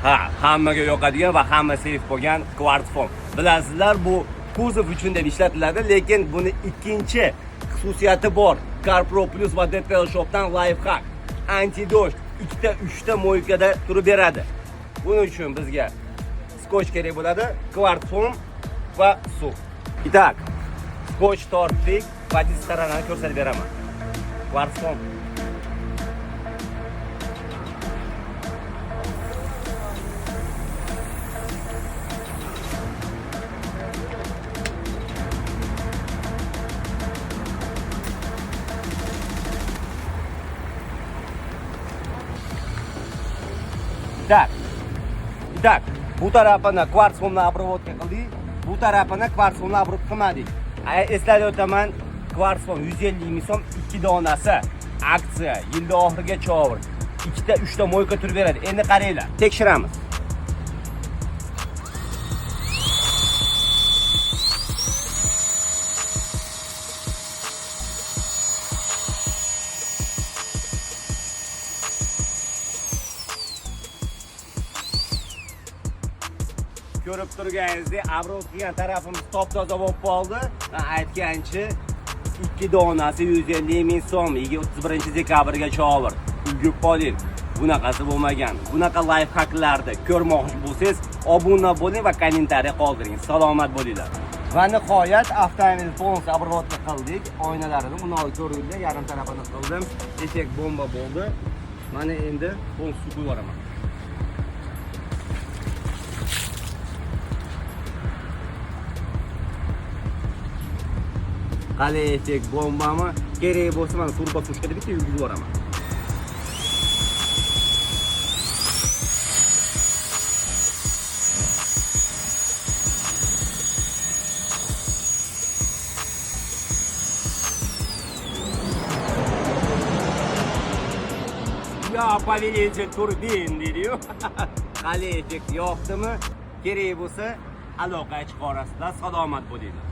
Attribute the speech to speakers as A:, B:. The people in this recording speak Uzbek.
A: Ha, hammaga yoqadigan va hamma sevib qolgan kvartsfon. Bilasizlar, bu kuzov uchun deb ishlatiladi, lekin buni ikkinchi xususiyati bor. CarPro Plus va Detail Shop'dan lifehack. Anti-дождь ikkita, uchta мойка da turib beradi. Buning uchun bizga skoch kerak bo'ladi, kvartsfon va suv. Итак, skoch tortdik va сторона ni ko'rsatib beraman. Kvartsfon. Так. Итак, bu tarafini kvartsfonni обработка qildik. Bu tarafini kvartsfonni обработка qilmadik. Eslatib o'taman, kvartsfon 150 ming so'm 2 donasi. Aksiya yilda oxirigacha over. Ikkita, uchta мойка turib beradi. Endi qaranglar, tekshiramiz. Ko'rib turganingizdek, оброт qilgan tarafimiz top toza bo'lib qoldi. Men aytganchi, 2 donasi 150 ming so'm 31 dekabrgacha over. Ulgurib qoling. Bunaqasi bo'lmagan. Bunaqa lifehacklarni ko'rmoqchi bo'lsangiz, obuna bo'ling va kommentariy qoldiring. Salomat bo'linglar. Va nihoyat avtomobil полностью обработка qildik. Oynalarini bunday ko'ringlar, yarim tarafini qildim. Effekt bomba bo'ldi. Mana endi полностью qo'yib yuboraman. Qalay, effekt bombami? Kerak bo'lsa, mana турбосушка da bitta yurgizib yuboraman. Я повелитель турбин deydi-yu. Qalay, effekt yoqdimi? Kerak bo'lsa, aloqaga chiqarasizlar. Salomat bo'linglar.